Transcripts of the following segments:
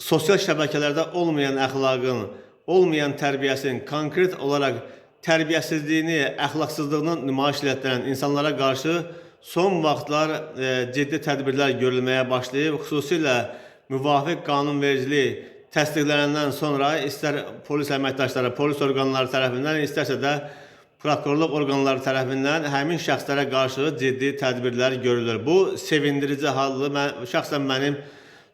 Sosial şəbəkələrdə olmayan əxlaqın, olmayan tərbiyəsinin konkret olaraq tərbiyəsizliyini, əxlaqsızlığını nümayiş etdirən insanlara qarşı son vaxtlar ciddi tədbirlər görülməyə başlayıb. Xüsusilə müvafiq qanunvericilik təsdiqlənəndən sonra istər polis əməkdaşları, polis orqanları tərəfindən, istərsə də prokurorluq orqanları tərəfindən həmin şəxslərə qarşı ciddi tədbirlər görülür. Bu sevindirici haldır. Mən şəxsən mənim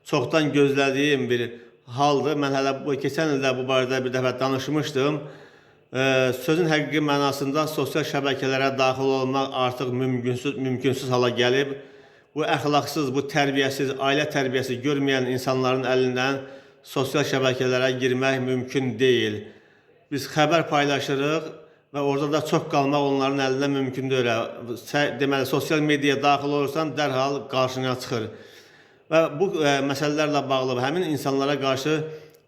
çoxdan gözlədiyim bir haldır. Mən hələ bu keçən ildə bu barədə bir dəfə danışmışdım. Sözün həqiqi mənasında sosial şəbəkələrə daxil olmaq artıq mümkünsüz hala gəlib. Bu əxlaqsız, bu tərbiyəsiz, ailə tərbiyəsi görməyən insanların əlindən sosial şəbəkələrə girmək mümkün deyil. Biz xəbər paylaşırıq və orada da çox qalmaq onların əlindən mümkün deyil. Deməli, sosial mediaya daxil olursan, dərhal qarşına çıxır. Və bu məsələlərlə bağlı həmin insanlara qarşı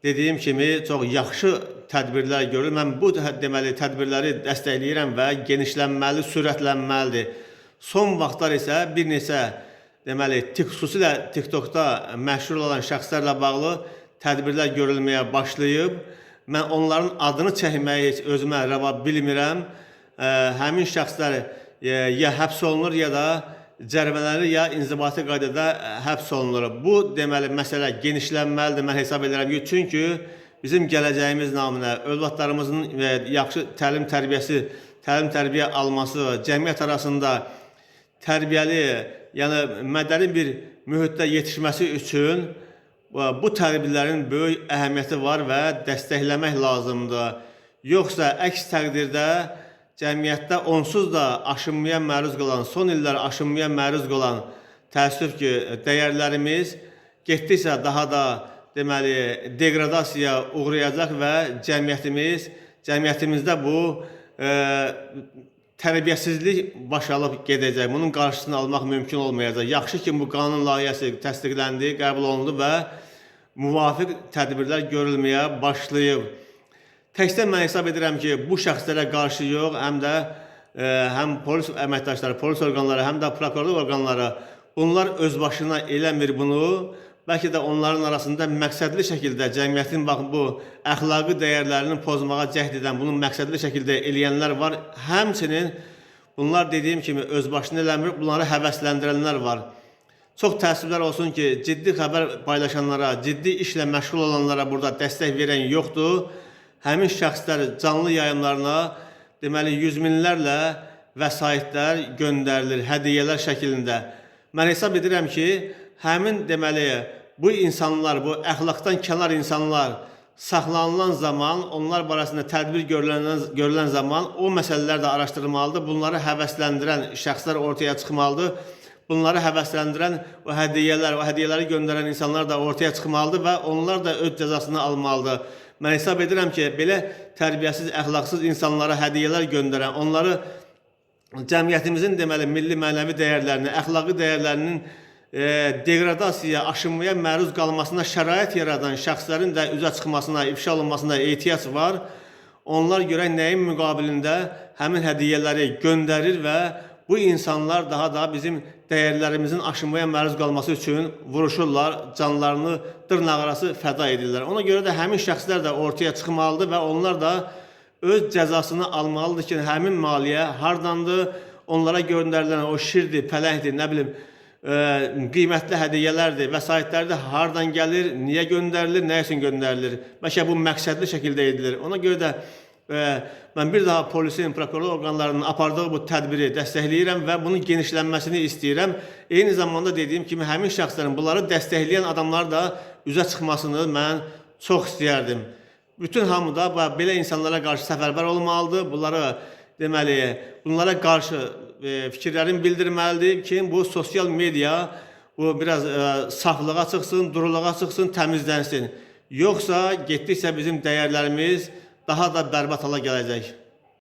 dediyim kimi çox yaxşı tədbirlər görülür. Mən bu deməli tədbirləri dəstəkləyirəm və genişlənməli, sürətlənməlidir. Son vaxtlar isə bir neçə deməli xüsusilə TikTokda məşhur olan şəxslərlə bağlı tədbirlər görülməyə başlayıb. Mən onların adını çəkməyi heç özümə rəva bilmirəm. Həmin şəxslər ya həbs olunur, ya da cərimələnir, ya inzibati qaydada həbs olunur. Bu deməli məsələ genişlənməlidir mən hesab edirəm ki, çünki bizim gələcəyimiz naminə övladlarımızın yaxşı təlim tərbiyəsi, təlim tərbiyə alması, cəmiyyət arasında tərbiyəli, yəni mədəni bir mühitdə yetişməsi üçün bu tədbirlərin böyük əhəmiyyəti var və dəstəkləmək lazımdır. Yoxsa əks təqdirdə cəmiyyətdə onsuz da aşınmaya məruz qalan, son illər aşınmaya məruz qalan, təəssüf ki, dəyərlərimiz getdikcə daha da deməli deqradasiyaya uğrayacaq və cəmiyyətimizdə bu tərbiyəsizlik baş alıb gedəcək. Bunun qarşısını almaq mümkün olmayacaq. Yaxşı ki, bu qanun layihəsi təsdiqləndi, qəbul olundu və müvafiq tədbirlər görülməyə başlayıb. Təkcə mən hesab edirəm ki, bu şəxslərə qarşı yox, həm də həm polis əməkdaşları, polis orqanları, həm də prokurorluq orqanları bunlar öz başına eləmir bunu. Bəlkə də onların arasında məqsədli şəkildə cəmiyyətin bax bu əxlaqi dəyərlərini pozmağa cəhd edən, bunu məqsədli şəkildə eləyənlər var. Həmçinin bunlar dediyim kimi öz başına eləmir, bunları həvəsləndirənlər var. Çox təəssüflər olsun ki, ciddi xəbər paylaşanlara, ciddi işlə məşğul olanlara burada dəstək verən yoxdur. Həmin şəxslər canlı yayımlarına deməli yüz minlərlə vəsaitlər göndərilir, hədiyyələr şəklində. Mən hesab edirəm ki, həmin deməli bu insanlar, bu əxlaqdan kənar insanlar saxlanılan zaman, onlar barəsində tədbir görülən zaman o məsələlər də araşdırılmalıdır. Bunları həvəsləndirən şəxslər ortaya çıxmalıdır. Bunları həvəsləndirən o hədiyyələr, o hədiyyələri göndərən insanlar da ortaya çıxmalıdır və onlar da öz cəzasını almalıdır. Mən hesab edirəm ki, belə tərbiyəsiz, əxlaqsız insanlara hədiyyələr göndərən, onları cəmiyyətimizin deməli milli mənəvi dəyərlərini, əxlaqi dəyərlərinin deqradasiyaya, aşınmaya məruz qalmasına şərait yaradan şəxslərin də üzə çıxmasına, ifşa olunmasına ehtiyac var. Onlar görək nəyin müqabilində həmin hədiyyələri göndərir və bu insanlar daha da bizim dəyərlərimizin aşınmaya məruz qalması üçün vuruşurlar, canlarını dırnaqarası fəda edirlər. Ona görə də həmin şəxslər də ortaya çıxmalıdır və onlar da öz cəzasını almalıdır ki, həmin maliyyə hardandır, onlara göndərilən o şirdir, pələngdir, nə bilim, qiymətli hədiyyələrdir, vəsaitlərdir, hardan gəlir, niyə göndərilir, nə üçün göndərilir? Bəlkə bu məqsədli şəkildə edilir. Ona görə də mən bir daha polisin, prokurorluq orqanlarının apardığı bu tədbiri dəstəkləyirəm və bunun genişlənməsini istəyirəm. Eyni zamanda dediyim kimi həmin şəxslərin, bunları dəstəkləyən adamlar da üzə çıxmasını mən çox istəyərdim. Bütün hamı da belə insanlara qarşı səfərbər olmalıdır. Bunları deməli, bunlara qarşı fikirlərini bildirməlidir ki, bu sosial media bu biraz saflığa çıxsın, duruluğa çıxsın, təmizlənsin. Yoxsa getdikcə bizim dəyərlərimiz daha da bərbad hala gələcək.